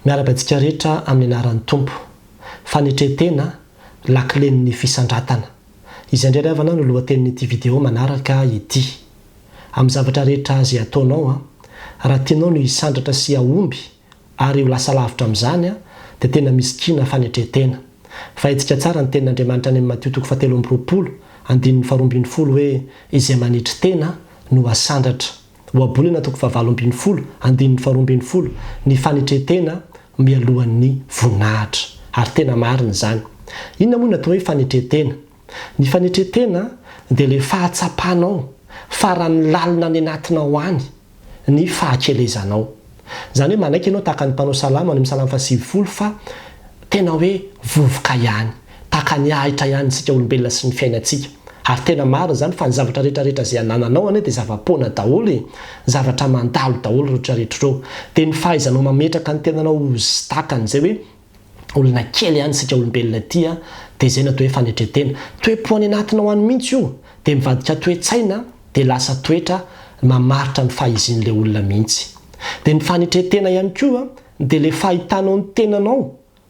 Miarahaba antsika rehetra amin'ny anaran'ny Tompo. Fanetren-tena, lakilen'ny fisandratana. Izay indray ry havana no lohatenin'ity video manaraka ity. Amin'ny zavatra rehetra izay ataonao, raha tianao ny hisandratra sy hahomby ary ho lasa lavitra amin'izany, dia tena misy kiana fanetren-tena. Fa hetsika tsara ny tenin'Andriamanitra any amin'ny Matio toko fahatelo amby roapolo, andininy faharoa ambin'ny folo hoe, Izay manetry tena no hasandratra. Ohabolana toko fahavalo ambin'ny folo, andininy faharoa ambin'ny folo, Ny fanetren-tena mialohan'ny voninahitra. Ary tena marina izany. Inona moa no atao hoe fanetren-tena? Ny fanetren-tena dia ilay fahatsapanao farany lalina any anatinao any ny fahakelezanao. Izany hoe manaiky ianao tahaka ny mpanao salamo any amin'ny salamo faha-90 fa tena hoe vovoka ihany, tahaka ny ahitra ihany isika olombelona sy ny fiainantsika. Ary tena marina izany fa ny zavatra rehetra rehetra izay anananao anie dia zava-poana daholo e! Zavatra mandalo daholo ireo rehetra rehetra ireo. Dia ny fahaizanao mametraka ny tenanao ho tahaka an'izay hoe olona kely ihany isika olombelona ity a, dia izay no atao hoe fanetren-tena. Toe-po any anatinao any mihitsy io, dia mivadika toe-tsaina, dia lasa toetra mamaritra ny fahizin'ilay olona mihitsy. Dia ny fanetren-tena ihany koa dia ilay fahitanao ny tenanao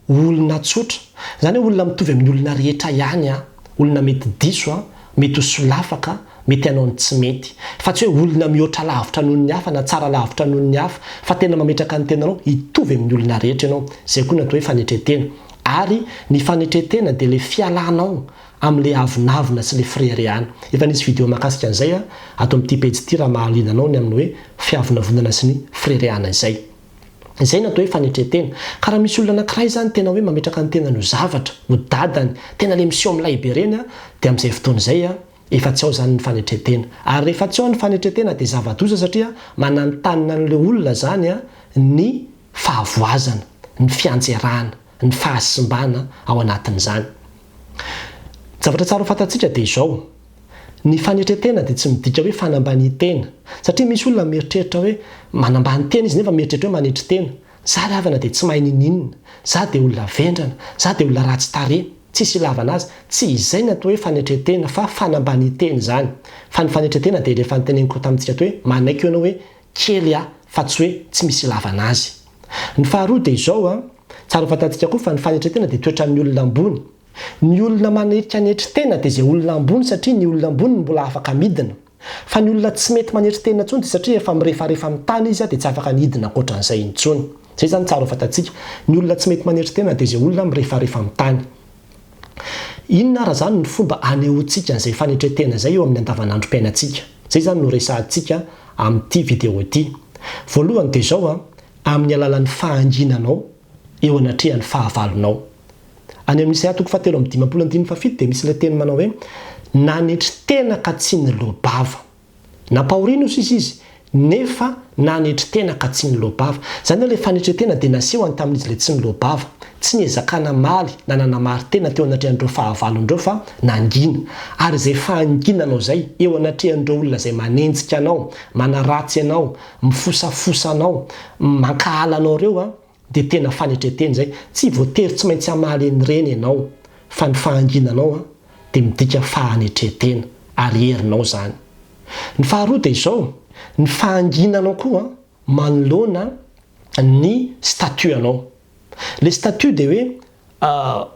ho olona tsotra. Izany hoe olona mitovy amin'ny olona rehetra ihany aho, olona mety diso aho, mety ho solafaka, mety hanao ny tsy mety. Fa tsy hoe olona mihoatra lavitra noho ny hafa na tsara lavitra noho ny hafa, fa tena mametraka ny tenanao hitovy amin'ny olona rehetra ianao. Izay koa no atao hoe fanetren-tena. Ary ny fanetren-tena dia ilay fialanao amin'ilay avonavona sy ilay fireharehana. Efa nisy video mahakasika an'izay ato amin'ity pejy ity raha mahaliana anao ny amin'ny hoe fiavonavonana sy ny fireharehana izay. Izay no atao hoe fanetren-tena. Ka raha misy olona anankiray izany tena hoe mametraka ny tenany ho zavatra, ho dadany, tena ilay miseho milay be ireny, dia amin'izay fotoana izay efa tsy ao izany ny fanetren-tena. Ary rehefa tsy ao ny fanetren-tena dia zava-doza satria mananontanona an'ilay olona izany ny fahavoazana, ny fianjerana, ny fahasimbana ao anatin'izany. Ny zavatra tsara ho fantatsika dia izao, ny fanetren-tena dia tsy midika hoe fanambanian-tena. Satria misy olona mieritreritra hoe manambany tena izy nefa mieritreritra hoe manetry tena. Za ry havana dia tsy mahay ninininona, za dia olona vendrana, za dia olona ratsy tarehy, tsisy ilavana azy. Tsy izay ny atao hoe fanetren-tena fa fanambanian-tena izany. Fa ny fanetren-tena dia ilay efa noteneniko tamintsika teo hoe manaiky ianao hoe kely aho fa tsy hoe tsy misy ilavana azy. Ny faharoa dia izao an, tsara ho fantatsika koa fa ny fanetren-tena dia toetran'ny olona ambony. Ny olona manetrika anetry tena dia izay olona ambony satria ny olona ambony no mbola afaka midina. Fa ny olona tsy mety manetry tena intsony dia satria efa mirefarefa amin'ny tany izy dia tsy afaka ny hidina ankoatran'izay intsony. Izay izany tsara ho fantatsika. Ny olona tsy mety manetry tena dia izay olona mirefarefa amin'ny tany. Inona ara izany ny fomba anehoantsika an'izay fanetren-tena izay eo amin'ny andavanandrom-piainantsika? Izay izany no resahantsika amin'ity video ity. Voalohany dia izao an, amin'ny alalan'ny fahanginanao eo anatrehan'ny fahavalonao. Any amin'ny Isaia toko fahatelo amby dimampolo andininy fahafito dia misy ilay teny manao hoe, Nanetry tena ka tsy niloa-bava. Nampahoriana hoy sisa izy, nefa nanetry tena ka tsy niloa-bava. Izany hoe ilay fanetren-tena dia nasehony tamin'izy ilay tsy niloa-bava. Tsy niezaka namaly na nanamari-tena teo anatrehan'ireo fahavalony ireo fa nangina. Ary izay fahanginanao izay eo anatrehan'ireo olona izay manenjika anao, manaratsy anao, mifosafosa anao, mankahala anao ireo, dia tena fanetren-tena izay, tsy voatery tsy maintsy hamaly an'ireny ianao, fa ny fahanginanao dia midika fahanetren-tena, ary herinao izany. Ny faharoa dia izao, ny fahanginanao koa manoloana ny statut anao. Ilay statut dia hoe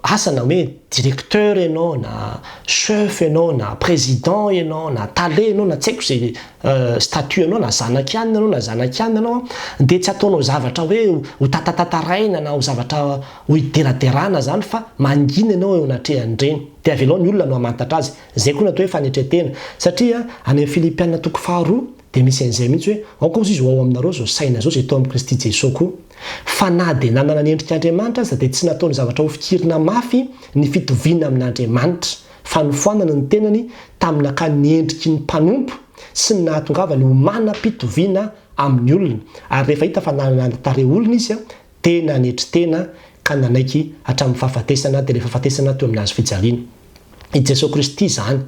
Asa na hoe directeur ianao na chef ianao na président ianao na tale ianao na tsy haiko izay statut anao na zanak'i anona ianao na zanak'i anona ianao an, dia tsy ataonao zavatra hoe ho tatatataraina na ho zavatra ho hideraderana izany fa mangina ianao eo anatrehan'ireny. Dia avelao ny olona no hamantatra azy. Izay koa no atao hoe fanetren-tena. Satria any amin'ny Filipiana toko faharoa dia misy an'izay mihitsy hoe aoka hozy izy ho ao aminareo izao saina izao izay tao amin'i Kristy Jesoa koa. Fa na dia nanana ny endrik'Andriamanitra aza dia tsy nataony zavatra ho fikirina mafy ny fitoviana amin'Andriamanitra, fa nofoanany ny tenany tamin'ny nakany ny endriky ny mpanompo sy ny nahatongavany ho manam-pitoviana amin'ny olona. Ary rehefa hita fa nanana tarehy olona izy dia nanetry tena ka nanaiky hatramin'ny fahafatesana, dia ilay fahafatesana teo amin'ny hazo fijaliana. I Jesoa Kristy izany.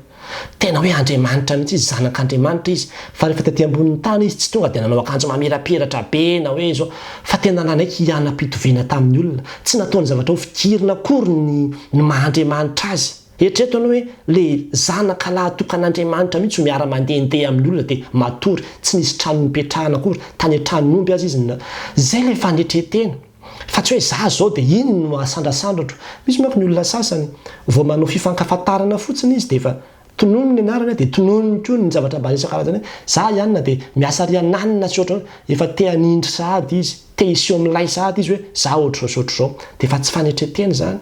Tena hoe Andriamanitra mihitsy Izy, Zanak'Andriamanitra Izy. Fa rehefa tety ambonin'ny tany Izy, tsy tonga dia nanao akanjo mamirapiratra be na hoe izao, fa tena nanaiky hianam-pitoviana tamin'ny olona. Tsy nataony zavatra ho fikirina akory ny ny maha Andriamanitra Azy. Eritrereto anie hoe ilay Zanaka lahatokan'Andriamanitra mihitsy no miara-mandehandeha amin'ny olona dia matory, tsy nisy trano nipetrahana akory, tany an-tranon'omby aza Izy no, izay ilay fanetren-tena. Fa tsy hoe za zao dia iny no asandrasandratro. Misy manko ny olona sasany, vao manao fifankafantarana fotsiny izy dia efa tononiny ny anarany dia tononiny koa ny zavatra mba isan-karazany hoe za i anona dia miasa ary ananona sy ohatran'izao. Efa te hanindry sahady izy, te hiseho milay sahady izy hoe za ohatr'izao sy ohatr'izao. Dia efa tsy fanetren-tena izany.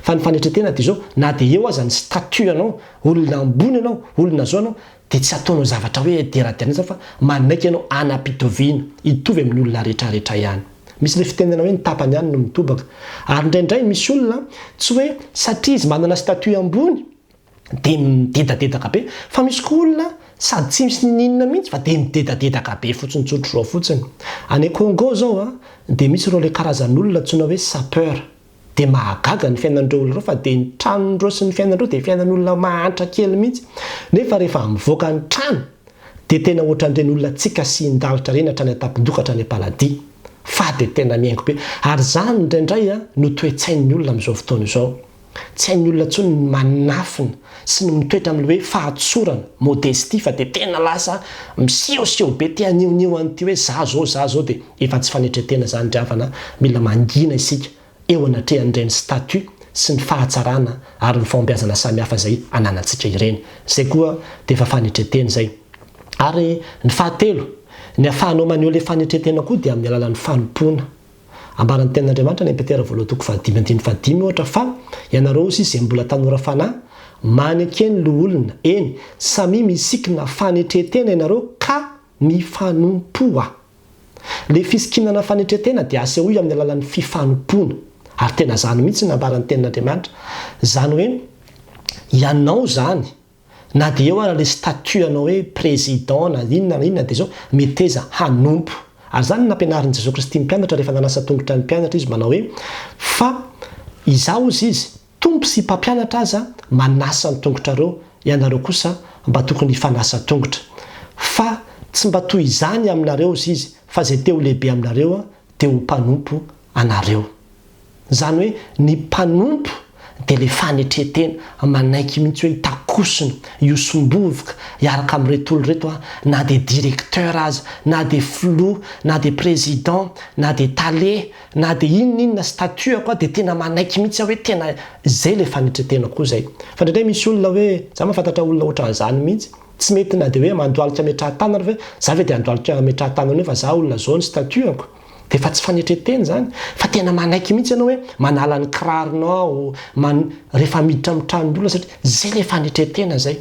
Fa ny fanetren-tena dia izao, na dia eo aza ny statut anao, olona ambony ianao, olona zao ianao, dia tsy ataonao zavatra hoe deraderaina izany fa manaiky ianao hanam-pitoviana, hitovy amin'ny olona rehetrarehetra ihany. Misy ilay fitenenana hoe ny tapany ihany no mitobaka. Ary indraindray misy olona tsy hoe satria izy manana statut ambony dia midedadedaka be, fa misy koa olona sady tsy misy ninininona mihitsy fa dia midedadedaka be fotsiny tsotr'izao fotsiny. Any Congo izao dia misy ireo ilay karazan'olona antsoina hoe sapeur. Dia mahagaga ny fiainan'ireo olona ireo fa dia ny tranon'ireo sy ny fiainan'ireo dia fiainan'olona mahantra kely mihitsy. Nefa rehefa mivoaka ny trano dia tena ohatran'ireny olona tsy kasihin-dalitra ireny hatrany an-tampon-doha ka hatrany am-paladia. Fa dia tena mihaingo be. Ary izany indraindray no toe-tsain'ny olona amin'izao fotoana izao. Tsy hain'ny olona intsony ny manafina sy ny mitoetra amin'ilay hoe fahatsorana, modestie, fa dia tena lasa misehoseho be, te hanehoneho an'ity hoe za zao, za zao, dia efa tsy fanetren-tena izany ry havana a! Mila mangina isika eo anatrehan'ireny statut sy ny fahatsarana ary ny fahombiazana samihafa izay ananantsika ireny. Izay koa dia efa fanetren-tena izay. Ary ny fahatelo, ny ahafahanao maneho ilay fanetren-tena koa dia amin'ny alalan'ny fanompoana. Ambaran'ny Tenin'Andriamanitra any amin'ny Petera voalohany toko fahadimy andininy fahadimy ohatra fa, Ianareo hozy izay mbola tanora fanahy, maneke ny loholona, eny, samia misikina fanetren-tena ianareo ka mifanompoa. Ilay fisikinana fanetren-tena dia asehoy amin'ny alalan'ny fifanompoana. Ary tena izany mihitsy no nambaran'ny Tenin'Andriamanitra. Izany hoe, ianao izany, Na dia eo ara le statut anao hoe président na inona na inona dia izao, meteza hanompo. Ary izany no nampianarin'i Jesoa Kristy ny mpianatra rehefa nanasa tongotra ny mpianatra Izy manao hoe, fa Izaho hozy Izy, Tompo sy Mpampianatra aza manasa ny tongotrareo, ianareo kosa mba tokony hifanasa tongotra. Fa tsy mba toy izany aminareo hozy Izy, fa izay te ho lehibe aminareo dia ho mpanompo anareo. Izany hoe ny mpanompo dia ilay fanetren-tena, manaiky mihitsy hoe hitakosina, hihosom-bovoka, hiaraka amin'ireto olona ireto aho, na dia directeur aza, na dia filoha, na dia président, na dia tale, na dia inona inona statut-ako aho dia tena manaiky mihitsy aho hoe tena izay ilay fanetren-tena koa izay. Fa indraindray misy olona hoe, za mahafantatra olona ohatran'izany mihitsy, tsy mety na dia hoe mandohalika ametrahan-tanana fa hoe za ve dia handohalika ametrahan-tanana eo fa za olona zao ny statut-ako. Dia efa tsy fanetren-tena izany fa tena manaiky mihitsy ianao hoe manala ny kiraronao man rehefa miditra amin'ny tranon'ny olona satria izay ilay fanetren-tena izay.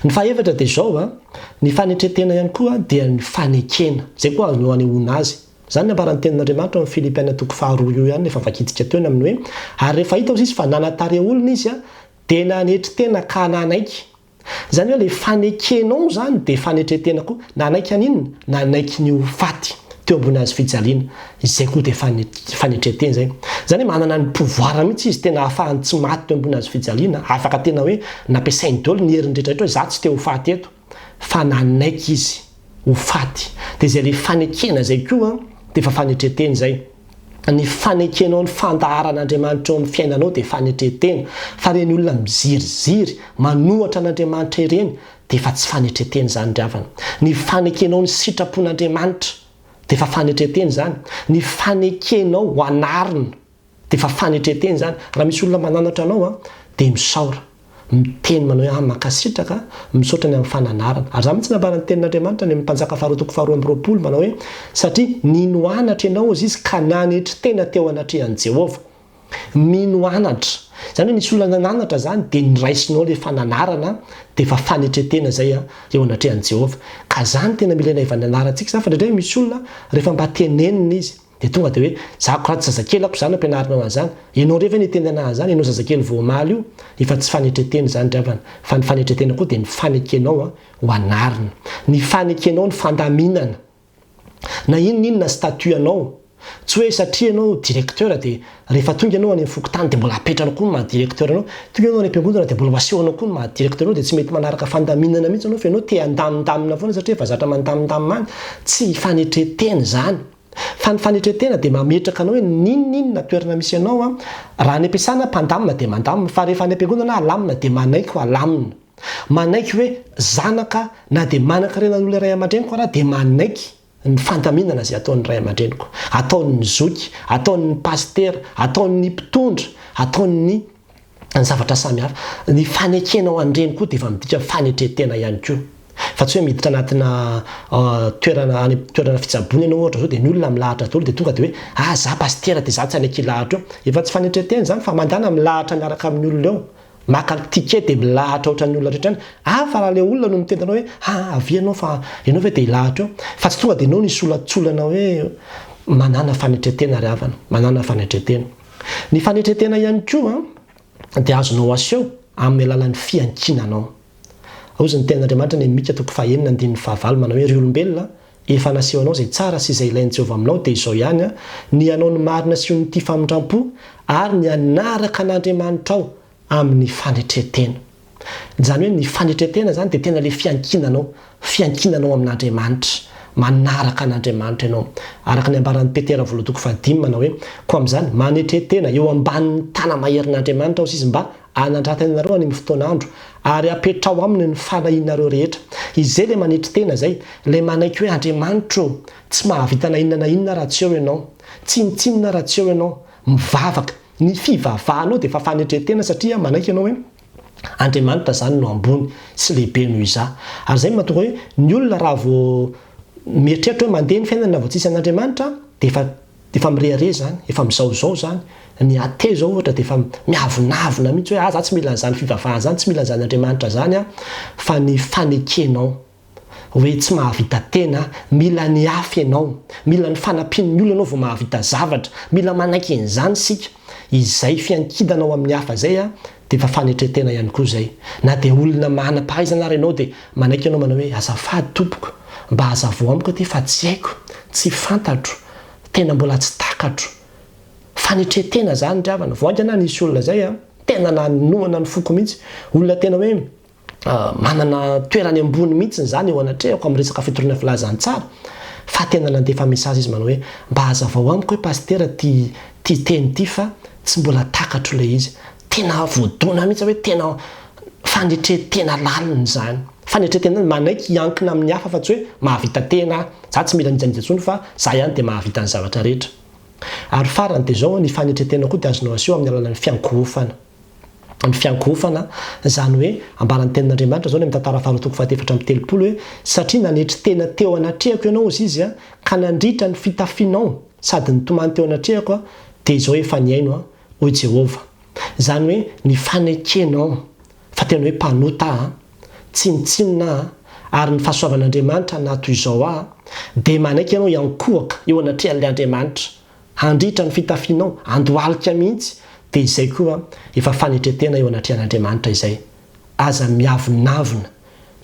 Ny fahefatra dia izao an, ny fanetren-tena ihany koa dia ny fanekena, izay koa azonao anehoana azy. Izany ny ambaran'ny tenin'Andriamanitra ao amin'ny Filipiana toko faharoa io ihany efa vakintsika teo ny amin'ny hoe ary rehefa hita hozy izy fa nanan-tarehy olona izy dia nanetry tena ka nanaiky Izany hoe ilay fanekenao izany dia fanetren-tena koa, nanaiky an'inona? Nanaiky ny ho faty teo ambony hazo fijaliana, izay koa dia fanetren-tena izay. Izany hoe manana ny pouvoir mihitsy izy tena ahafahany tsy maty teo ambony hazo fijaliana, afaka tena hoe nampiasainy daholo ny heriny rehetra rehetra hoe za tsy te ho faty eto, fa nanaiky izy ho faty. Dia izay ilay fanekena izay koa dia efa fanetren-tena izay. Ny fanekenao ny fandaharan'Andriamanitra eo amin'ny fiainanao dia fanetren-tena, fa ireny olona miziriziry, manohatra an'Andriamanitra ireny dia efa tsy fanetren-tena izany ry havana. Ny fanekenao ny sitrapon'Andriamanitra dia efa fanetren-tena izany. Ny fanekenao ho anarina dia efa fanetren-tena izany. Raha misy olona mananatra anao dia misaora. Miteny manao hoe, Ah, mankasitraka, misaotra ny amin'ny fananarana. Ary izany mihitsy nambaran'ny Tenin'Andriamanitra any amin'ny Mpanjaka faharoa toko faharoa amby roapolo, manao hoe, Satria nino anatra ianao, hozy izy, ka nanetry tena teo anatrehan'i Jehovah. Mino anatra. Izany hoe nisy olona nananatra izany, dia noraisinao ilay fananarana, dia efa fanetren-tena izay eo anatrehan'i Jehovah. Ka izany tena mila ilay anarantsika izany, fa indraindray misy olona, rehefa mba tenenina izy, Dia tonga dia hoe, za ko ratsy zazakely ako zany ampianarinao an'izany, ianao ndray ve niteny anah an'izany, ianao zazakely vao omaly io, efa tsy fanetretena izany ry havana, fa ny fanetretena koa dia ny fanekenao ho anarina, ny fanekenao ny fandaminana, na inona inona statut anao, tsy hoe satria ianao directeur dia rehefa tonga ianao any amin'ny fokontany dia mbola apetranao koa ny maha directeur anao, tonga ianao any am-piangonana dia mbola ho asehonao koa ny maha directeur anao dia tsy mety manaraka fandaminana mihitsy ianao fa ianao te handamindamina foana satria efa zatra mandamindamina any, tsy fanetretena izany. Fa ny fanetren-tena dia mametraka anao hoe n'inon'inona toerana misy anao an, raha any am-piasana mpandamina dia mandamina, fa rehefa any am-piangonana alamina dia manaiky ho alamina. Manaiky hoe zanaka na dia manan-karena noho ilay ray aman-dreniko ara dia manaiky. ny fandaminana izay ataon'ny ray aman-dreniko, ataon'ny zoky, ataon'ny pasitera, ataon'ny mpitondra, ataon'ny ny zavatra samihafa. Ny fanekenao an'ireny koa dia efa midika fanetren-tena ihany koa. Fa tsy hoe miditra anatina toerana any toerana fitsaboana ianao ohatra izao dia ny olona milahatra daholo dia tonga dia hoe ah za pasitera dia za tsy hanaiky hilahatra eo. Efa tsy fanetren-tena izany fa mandana milahatra miaraka amin'ny olona eo. Maka ticket dia milahatra ohatran'ny olona rehetra ihany. Hafa raha ilay olona no miteny anao hoe ah avia ianao fa ianao ve dia hilahatra eo. Fa tsy tonga dia ianao no hisolatsolana hoe manàna fanetren-tena ry havana, manàna fanetren-tena. Ny fanetren-tena ihany koa dia azonao aseho amin'ny alalan'ny fiankinanao. Hozy ny Tenin'Andriamanitra any amin'ny Mika toko fahenina andininy fahavalo manao hoe, Ry olombelona, efa naseho anao izay tsara sy izay ilain'i Jehovah aminao, dia izao ihany, ny hanao ny marina sy ho ny tia famindram-po ary ny hanaraka an'Andriamanitrao amin'ny fanetren-tena. Izany hoe ny fanetren-tena izany dia tena ilay fiankinanao, fiankinanao amin'Andriamanitra, manaraka an'Andriamanitra ianao. Araka ny ambaran'i Petera voalohany toko fahadimy manao hoe, Koa amin'izany, manetre-tena eo ambanin'ny tana-maherin'Andriamanitra hozy izy mba hanandratany anareo any amin'ny fotoan'andro, ary apetraho aminy ny fanahianareo rehetra. Izay ilay manetry tena izay, ilay manaiky hoe Andriamanitra ô, tsy mahavita na inona na inona raha tsy eo ianao, tsinontsinona raha tsy eo ianao, mivavaka. Ny fivavahanao dia efa fanetren-tena satria manaiky ianao hoe Andriamanitra izany no ambony sy lehibe noho izaho. Ary izay no mahatonga hoe ny olona raha vao mieritreritra hoe mandeha ny fiainany raha vao tsisy an'Andriamanitra dia efa efa mirehareha izany, efa mizaozao izany. Ny athée izao ohatra dia efa miavonavona mihitsy hoe ah za tsy mila an'izany fivavahana izany, tsy mila an'izany Andriamanitra izany aho fa ny fanekenao hoe tsy mahavita tena, mila ny hafa ianao, mila ny fanampian'ny olona ianao vao mahavita zavatra, mila manaiky an'izany isika, izay fiankinana ao amin'ny hafa izay dia efa fanetren-tena ihany koa izay. Na dia olona manam-pahaizana ary ianao dia manaiky ianao manao hoe azafady tompoko, mba hazavao amiko aty fa tsy haiko, tsy fantatro, tena mbola tsy takatro. Fanetren-tena izany ry havana, vao haingana nisy olona izay tena nanohana ny foko mihitsy, olona tena hoe manana toerany ambony mihitsy izany eo anatrehako amin'ny resaka fitoriana filazantsara fa tena nandefa message izy manao hoe mba hazavao amiko hoe pasitera ty ty teny ty fa tsy mbola takatro ilay izy tena voadona mihitsy aho hoe tena fanetren-tena lalina izany fanetren-tena manaiky hiankina amin'ny hafa fa tsy hoe mahavita tena aho za tsy mila n'iza n'iza intsony fa za ihany dia mahavita ny zavatra rehetra ary farany dia izao ny fanetren-tena koa dia azonao aseho amin'ny alalan'ny fiankohofana ny fiankohofana, izany hoe ambaran'ny tenin'Andriamanitra izao any amin'ny tantara faharoa toko fahaefatra 34 hoe, satria nanetry tena teo anatrehako ianao hozy izy ka nandritra ny fitafianao sady nitomany teo anatrehako dia izao efa nihaino aho, hoy Jehovah. Izany hoe ny fanekenao fa tena hoe mpanota aho, tsinontsinona aho, ary ny fahasoavan'Andriamanitra naha toy izao ahy, dia manaiky ianao hiankohoka eo anatrehan'ilay Andriamanitra. Handritra ny fitafianao, handohalika mihitsy, dia izay koa efa fanetren-tena eo anatrehan'Andriamanitra izay. Aza miavonavona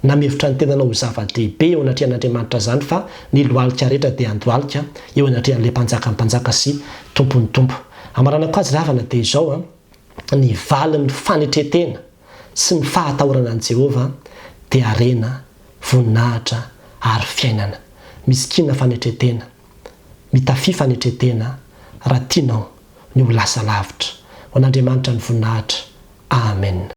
na mihevitra ny tenanao ho zava-dehibe eo anatrehan'Andriamanitra izany fa ny lohalika rehetra dia handohalika eo anatrehan'ilay Mpanjakan'ny mpanjaka sy Tompon'ny tompo. Hamaranako azy ry havana dia izao an, ny valin'ny fanetren-tena sy ny fahatahorana an'i Jehovah dia harena, voninahitra ary fiainana. Misikina fanetren-tena. Mitafia fanetren-tena raha tianao ny ho lasa lavitra. Ho an'Andriamanitra ny voninahitra. Amen.